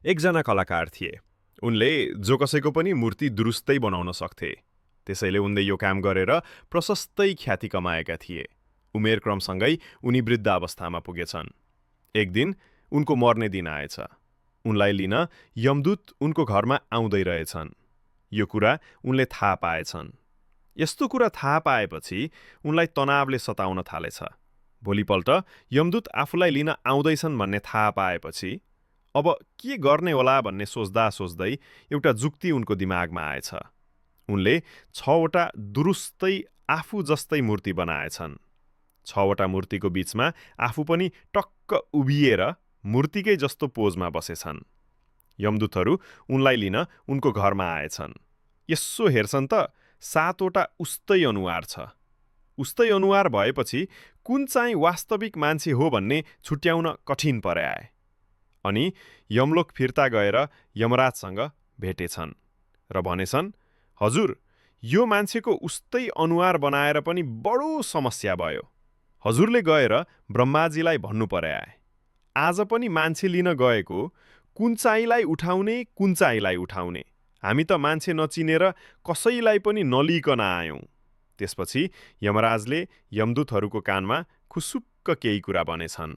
एकजना कलाकार थिए। उनले जो कसैको पनि मूर्ति दुरुस्तै बनाउन सक्थे। त्यसैले उनले यो काम गरेर प्रशस्तै ख्याति कमाएका थिए। उमेर क्रमसँगै उनी वृद्ध अवस्थामा पुगेछन्। एक दिन उनको मर्ने दिन आएछ। उनलाई लिन यमदूत उनको घरमा आउँदै रहेछन्। यो कुरा उनले थाहा पाएछन्। यस्तो कुरा थाहा पाएपछि उनलाई तनावले सताउन थालेछ। भोलिपल्ट यमदूत आफूलाई लिन आउँदैछन् भन्ने थाहा पाएपछि अब के गर्ने होला भन्ने सोच्दा सोच्दै एउटा जुक्ति उनको दिमागमा आएछ। उनले 6वटा दुरुस्तै आफू जस्तै मूर्ति बनाएछन्। 6वटा मूर्तिको बीचमा आफू पनि टक्क उभिएर मूर्तिकै जस्तो पोजमा बसेछन्। यमदूतहरू उनलाई लिन उनको घरमा आएछन्। यसो हेर्छन् त 7वटा उस्तै अनुहार छ। उस्तै अनुहार भएपछि कुन चाहिँ वास्तविक मान्छे हो भन्ने छुट्याउन कठिन पर्याए। अनि यमलोक फिर्ता गएर यमराजसँग भेटेछन् र भनेछन्, हजुर, यो मान्छेको उस्तै अनुहार बनाएर पनि बडो समस्या भयो। हजुरले गएर ब्रह्माजीलाई भन्नु पर्याए। आज पनि मान्छे लिन गएको कुन चाहिँलाई उठाउने कुन चाहिँलाई उठाउने। हामी त मान्छे नचिनेर कसैलाई पनि नलिकन आयौं। त्यसपछि यमराजले यमदूतहरूको कानमा खुसुक्क केही कुरा भनेछन्।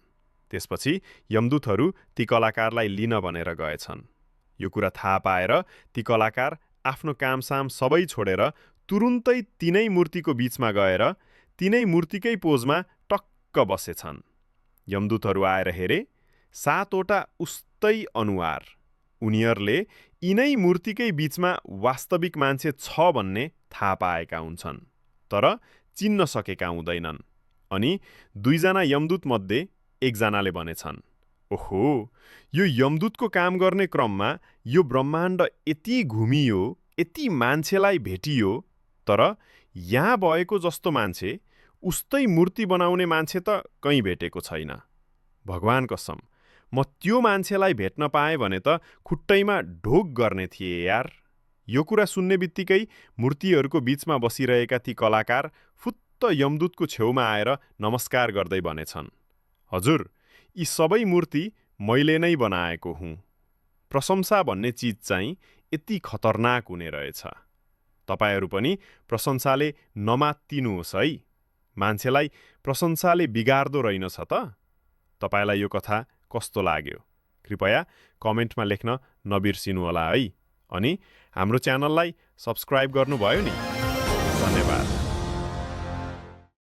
त्यसपछि यमदूतहरू ती कलाकारलाई लिन भनेर गएछन्। यो कुरा थाहा पाएर ती कलाकार आफ्नो कामसाम सबै छोडेर तुरुन्तै तिनै मूर्तिको बीचमा गएर तिनै मूर्तिकै पोजमा टक्क बसेछन्। यमदूतहरू आएर हेरे 7वटा उस्तै अनुहार। उनीहरूले यिनै मूर्तिकै बीचमा वास्तविक मान्छे छ भन्ने थाहा पाएका हुन्छन्, तर चिन्न सकेका हुँदैनन्। अनि 2जना यमदूत मध्ये एकजनाले भनेछन्, ओहो, यो यमदूतको काम गर्ने क्रममा यो ब्रह्माण्ड यति घुमियो, यति मान्छेलाई भेटियो, तर यहाँ भएको जस्तो मान्छे, उस्तै मूर्ति बनाउने मान्छे त कहीँ भेटेको छैन। भगवान कसम, म त्यो मान्छेलाई भेट्न पाएँ भने त खुट्टैमा ढोक गर्ने थिए यार। यो कुरा सुन्ने बित्तिकै मूर्तिहरूको बीचमा बसिरहेका ती कलाकार फुत्त यमदूतको छेउमा आएर नमस्कार गर्दै भनेछन्, हजुर, यी सबै मूर्ति मैले नै बनाएको हुँ। प्रशंसा भन्ने चिज चाहिँ यति खतरनाक हुने रहेछ। तपाईहरू पनि प्रशंसाले नमात्तिनुहोस् है। मान्छेलाई प्रशंसाले बिगार्दो रहेनछ त। तपाईलाई यो कथा कस्तो लाग्यो? कृपया कमेन्टमा लेख्न नबिर्सिनुहोला है। अनि हाम्रो च्यानललाई सब्स्क्राइब गर्नुभयो नि? धन्यवाद।